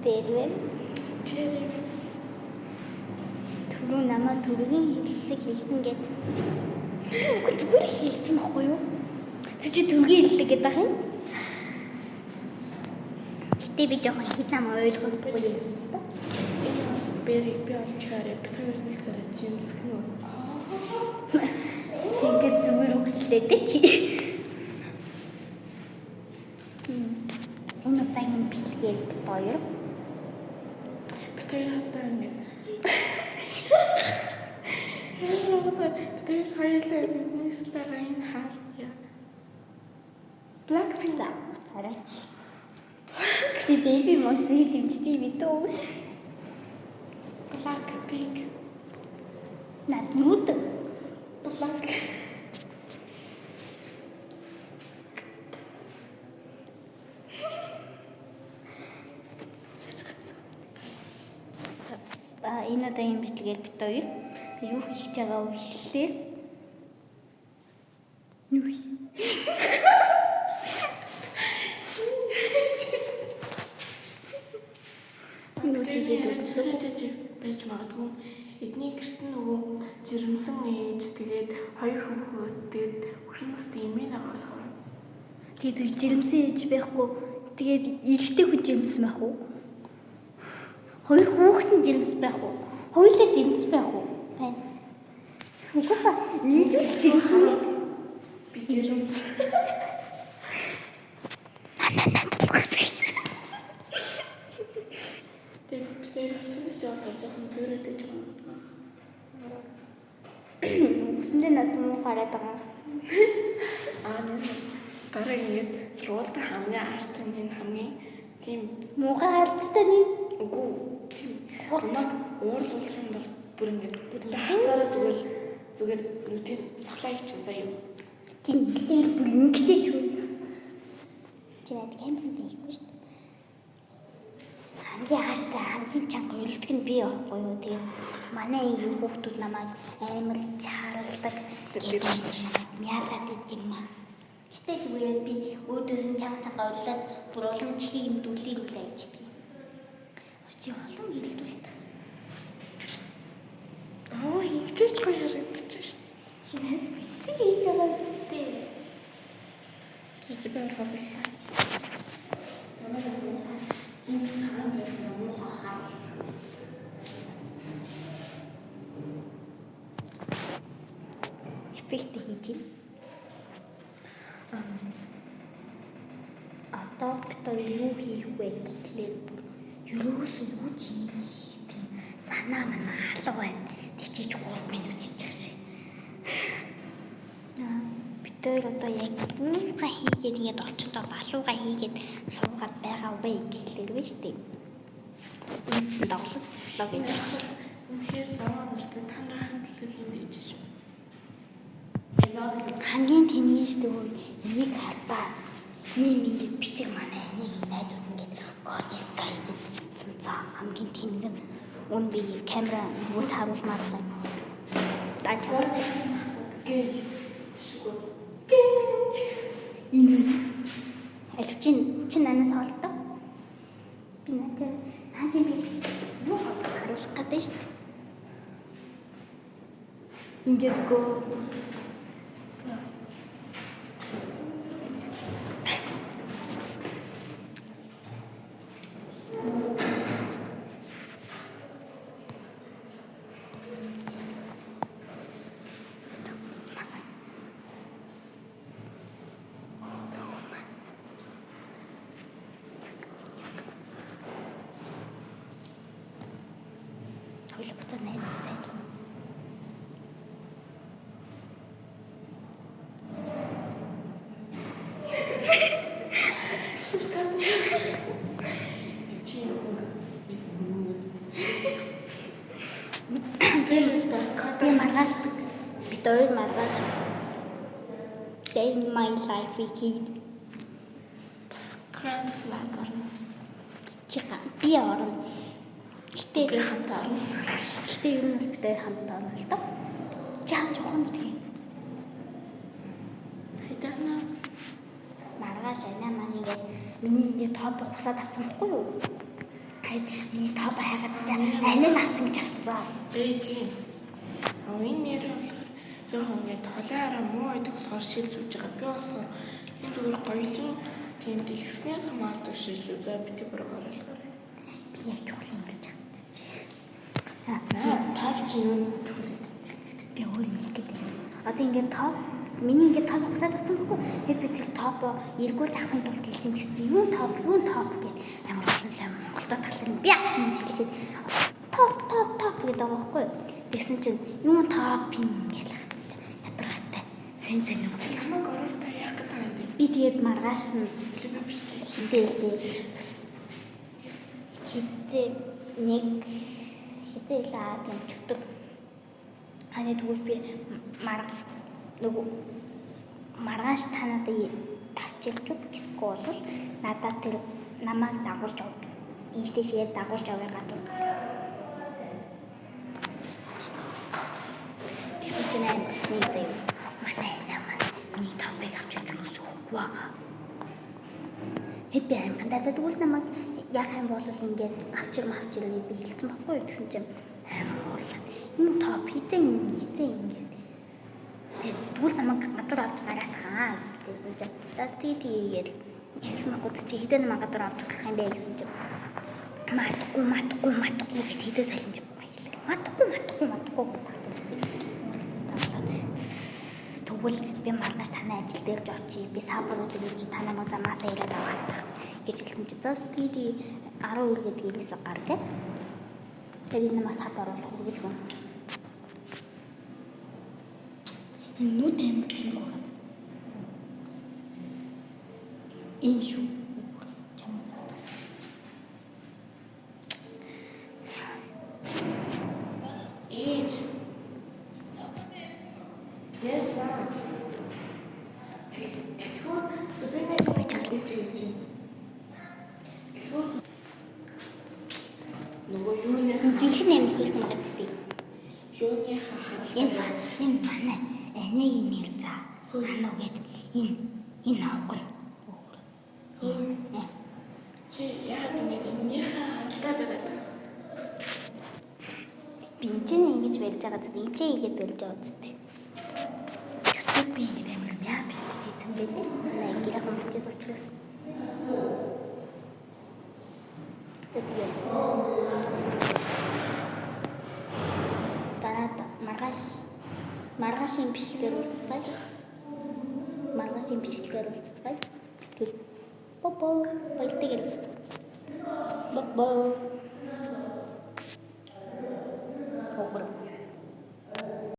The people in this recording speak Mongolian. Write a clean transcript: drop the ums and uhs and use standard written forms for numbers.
Бэрвэн. Cherry. Түрүү намаа түргийн хэллэг хэлсэн гэд. Үгүй зүгээр л хэлсэн байхгүй юу? Тэр чи түргийн хэллэг гэдэг ах юм? Гэтэ би жоохон хэл ам ойлгохгүй юм л та. Энэ Berry би бол cherry. Бид хоёр нь болохоор жимсэх нь. Чи ингээд зүгээр үгэлээ дээ чи. Энэ удаагийн бичлэгээр бид хоёр Бид хоёр хартаа ингээд. Бид хоёр хоёулаа нэгстэйгээ энэ хар. Яа. Blackpink. За уцаараач. Би baby monster дэмждэг юм дөө. Blackpink. Над нүд. Black. А энэ удаагийн бичлэгээр бид хоёр юу хийж байгаа вэ гэхлээр юу хий? Юу чигээд Зүрхтэй байж магадгүй. Эдний гэрт нь нөгөө жирэмсэн ээж тэгээд хоёр хүүхэд тэгээд хөшин насны эмээ нагаас хор. Тэгээд үл жирэмсэн ээж байхгүй. Тэгээд эрэгтэй хүн жирэмсэн байх уу? Хоёр хүүхэд нь жирэмсэн байх уу? Хоёулаа жирэмсэн байх уу? Байна. Угсаа ээж үл жирэмсэн шүү дээ. Би жирэмсэн. Тэгээд бид хоёр очсон гэж бодлоо жоохон зүрээд байж магадгүй. Үгсэндээ над муу хараад байгаа. Аа нэг дараа ингээд сургуультай хамгийн ааштай нь хамгийн тийм Муухай харагдтай нэг үгүй тийм Хурц. намайг уурлуулах юм бол бүр ингээд би харцаараа зүгээр зүгээр нүдийг цоглаа хийчин заяа. чи нэгдээр бүр ингэчээч үү. Чи надад камеранд хийхгүй шүү дээ. Хамгийн ааштай хамгийн чанга урилдаг нь би байхгүй юу. Тэгээд манай ангийн хүүхдүүд намайг амар чаралдаг гэдэг мяалаад идэв юм аа. Гэтэ зүгээр би өөдөөс нь чанга чанга урилаад бүр улам чихийг нь дүлийг үлээ ичдэг юм. Чи улам хилдүүлдэг. Аа ингэчээч гоё харагдчих шүү. Чи надад бичлэг хийж байгаа үсттэй. Чи би орхоо боллоо. Ямар муухай энэ цагаан байсан муухай хар. Эффект хийж байна. Одоо бид хоёр юу хийх вэ гэхлээр бүр ерөөсөө юу ч хийх тийм санаа манаа алга байна. Тэг чиж 3 минут хийчих шээ. Аа бид хоёр одоо яг юугаа хийгээд ингээд олчтой балууга хийгээд суугаад байгаа вэ гэхлээр вэ штэ. Үндсэн тоглол влог гэж байна. Үнэхээр заваа нартай та нарын хамтлал энд ээж шүү. Хамгийн тэнэг штэ хөө энийг хардаа ийм ингээд бичиг манай энийг найзууд ингээд God is sky гэж бичсэн цаа хамгийн тэнэг нь үн би камера нүгэлж харуулмаар байна. Даа Гэй шүгөө. энэ аль чи чи нанаас хоолтой. Би наа чи би бичдэг юу харуулах гэдэг штэ. Ингээд God Хоёул буцаа найз сайн. Чи ингээд Тэр баг Би маргааш бид хоёр маргааш Day in my life хийх бас grand flag орно. чи би орно. Гэтэ Би хамт орно. гэтэ ер нь бол бид хоёр хамт орно л доо. Чи хамт явах юм гэдгийг. Хайдана. Маргааш анаа маань ингээд миний ингээд топ хусаад авсан байхгүй юу? Миний топ хайгаад чи анин авсан гэж авсан. Бэж. Аа энэ нэр болохоор зөвхөн ингээд толиараа муу байдаг болохоор шил зүүж байгаа. Би болохоор энэ зүгээр гоёлын тийм дэлгэснээс хамаардаг шил зүү. За би тэг буруугаар ойлгоорой. Би яг чухал юм гэж чадчих. Наа топ чи юу чухал гэдэг. Би өөр юм хэлэх гэдэг. Одоо ингээд топ миний ингээд топ угсаад авсан байхгүй. Тэгээд би тэр топо эргүүлж авахын тулд хэлсэн гэсэн чи юу топ юу топ гэд амар олон Монголдо тахлаар би авсан гэж хэлчихэд топ топ топ гэдэг байгаа байхгүй. Тэгсэн чинь юу топ юм гэж хатсан. Ядаргатай. Сонь сонь юм хэлсэн. Намайг оруулах та яах гэдэг юм бэ? Би тэгээд маргааш нь Би бичсэн. хизээ илээ. Хизээ нэг хизээ илээ аа тийм чөтөр. Аа тэгвэл би марга нөгөө маргааш та надад авчирч үг гэсэхгүй бол надад тэр намайг дагуулж ав гэсэн. Ийштэй шигээд дагуулж авъя гадуур. Тэгсэн чинь амар нэг заяа. Манай намаа миний топыг авчирч юус өгөхгүй байгаа. Хэд би аймхандаа за тэгвэл намайг яах юм бол ингээд авчир мавчир гэж би хэлсэн байхгүй юу гэсэн чинь амар уурлаад. Энэ топ хизээ хизээ ингээд. Тэгээд тэгвэл намайг гадуур авч гараатхаа гэж хэлсэн чинь за тий тийгээд хэлсэн байхгүй чи хизээ намайг гадуур авч гарах юм бэ гэсэн чинь матахгүй матахгүй матахгүй гэд хизээ салин чинь баялаг. Матахгүй матахгүй матахгүй гэдэг. Уулсан тавлаад тэгвэл би маргааш танай ажил дээр очие. Би сабар өдөр чи та намайг замаасаа ирээд аваадах гэж хэлсэн чи зас тий 12 гэдэг ирээс гар гэд. Тэгээд энэ намайг сабар бол хүргэж өгнө. Энэ нүд амар тэнэг байгаад. Энэ шүү. Чамд заадаг. Ээж. Яасан. Дэлхүүр би нэг байж гэж юм. Дэлхүүр нөгөө юуны Жинхэнэ амар хийх юм гэдэг. юуны харалт Энэ энэ манай анагийн нэр за. Ануу гэд энэ энэ овг нь. Энэ чи яагаад ингэж энэнийхээ харалтай байгаад байгаа. Би энэ ч ингэж барьж байгаа зү. Энэ ч ингэж барьж байгаа зү. Чөтгөр би ингэж амар мяа биш хийцэн байлээ. Манай гэрээ хомдчихсан учраас. Тэгээд дараа маргаашийн бичлэгээр уулзцгаая. Маргаашийн бичлэгээр уулзцгаая. Бобо баяртай гэл. Бобо.